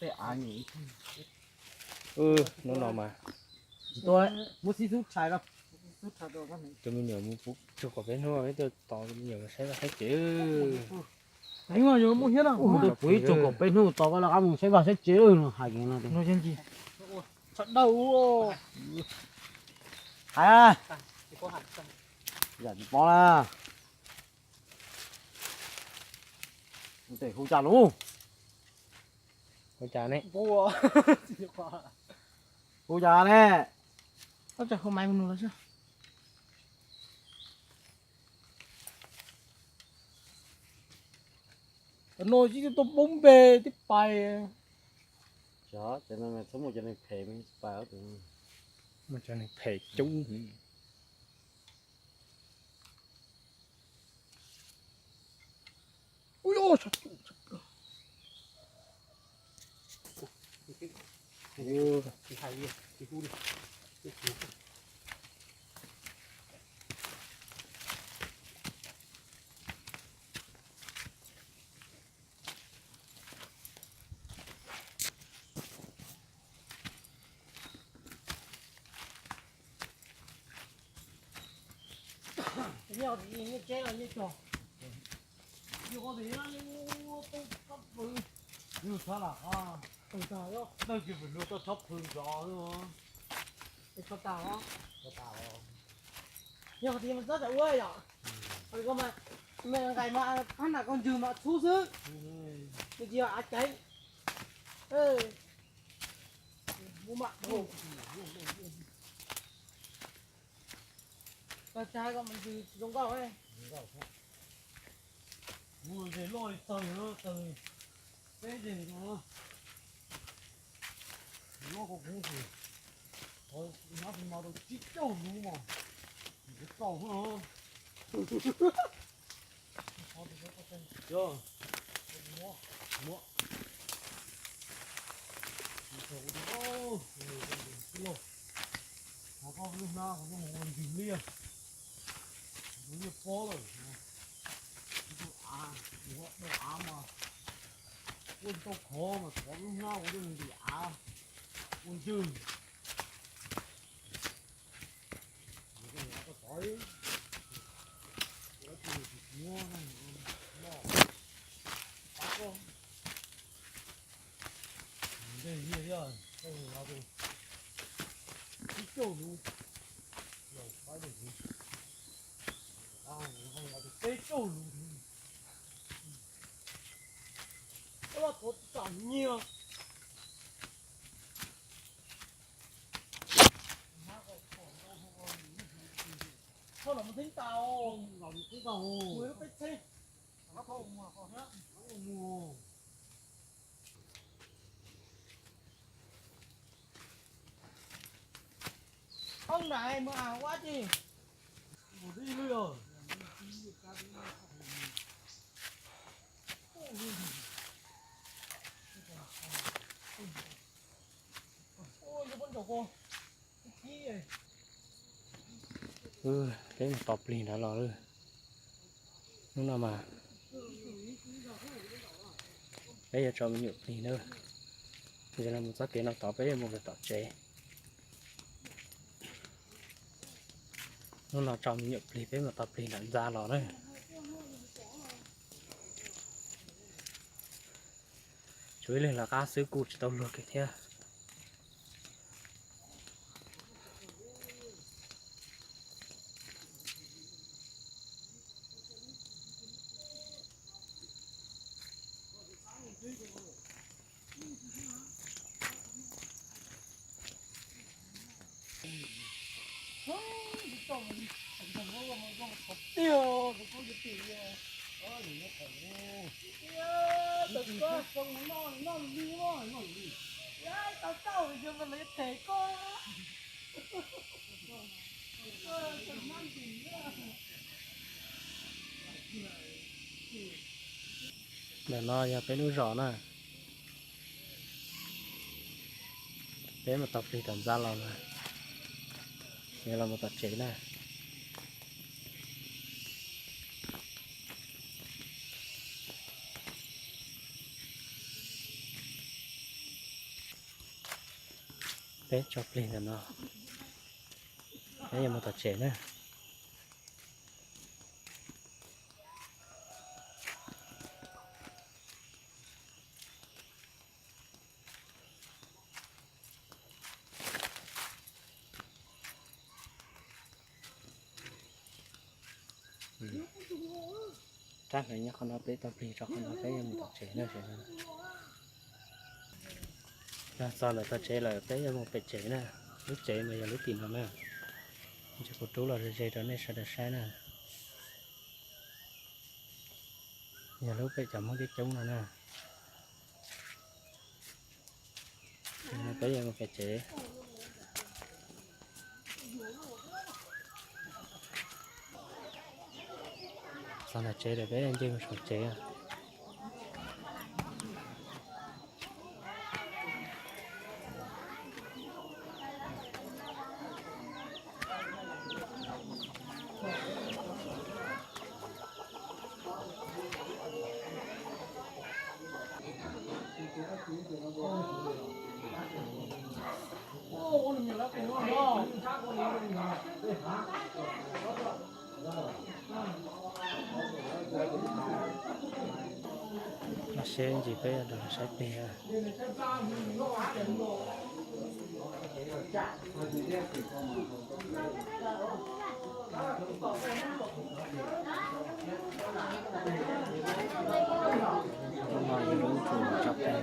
Tej av nyem. Hnub no mas muab xib xub tshais rau. Tus me nyuam mus pub tsuag kom peb hnub, peb tuaj tos tus me nyuam saib vaj saib tsev. Muab pub ib tsuag kom peb hnub tos koj lawv qab mus saib vaj saib tsev no hais no. Sawv daws, hais, yam tsis paub na. Tes hu cas lus? Hu cas ne? Hu cas ne? Cov no tsis tuaj poob npe twb pais. Cov no txhob muaj cov neeg phem pais. Muaj cov neeg phem coob. Nyiaj tsheb los nyiaj cog, yog qhov tias nyiaj tub txhob pw, yus txhob lam qhov tawg tag, tawg kiag pem luag txhob pw zov xwb. Txhob tag os, txhob tag os. Yog qhov tias mas txhob tawm ua yom, qhov tias koj mas me nqaim mas phab nram koj ntswg mas txhub xwb, nws tsis yog av ceev. Mus mam. Koj tsa koj mas ntsws tsis zoo nkauj. Kuv ze loj li tawg, tawg peb zeg no, loj koj kuv ces, qhov nab tus no rau tsib caug lub mas, kuv txaus xwb. Yog, muab, muab, qhov koj lub hnab qhov koj mus ua ntsws liaj, ua liaj pob lawm, ua av, ua av mas, ua tsis tau khov mas thov lub hnab ua liaj mus ntim av, ua ntsws. Peb caug lus, koj los thov tsis kam nyiag. Koj los mus theeb tas, los mus theeb tas, mus lub peb txheeb. Ob nraim mus ua dab tsi? Peb mus tos plig nrad los lawm. Hnub no mas peb yuav tso me nyuam plig na. Yog no mus txoj kev no tod peb yuav mus tom tsev. Hnub no tso me nyuam plig peb mus tos plig nram ntxa los na. Tsuas ib leeg lawv qab xwb kuj tsis tau luag kiag thiab. Ntawm no yog peb lub zos na. Peb mus tos plig tom ntxa los na, los mus tom tsev na. Peb tso plig ntawm no, peb yuav mus tom tsev na. Rab hneev nyob qhov no, peb tau plig rau qhov no, peb yuav mus tom tsev na. Yog txog ntawm tog tsev lawm peb yuav mus pem tsev na. Lub tsev mas yog lub tim no na. Ntsis kuv rub los ze ze rau nej sawv daws saib na. Yog lub pem cov Hmoob coob coob no na. Peb yuav mus pem tsev. Txog ntawm tsev lawm peb nce mus saum tsev. Los seb ntsis peb yuav rau saib plig. Lub no yog lub tso plig.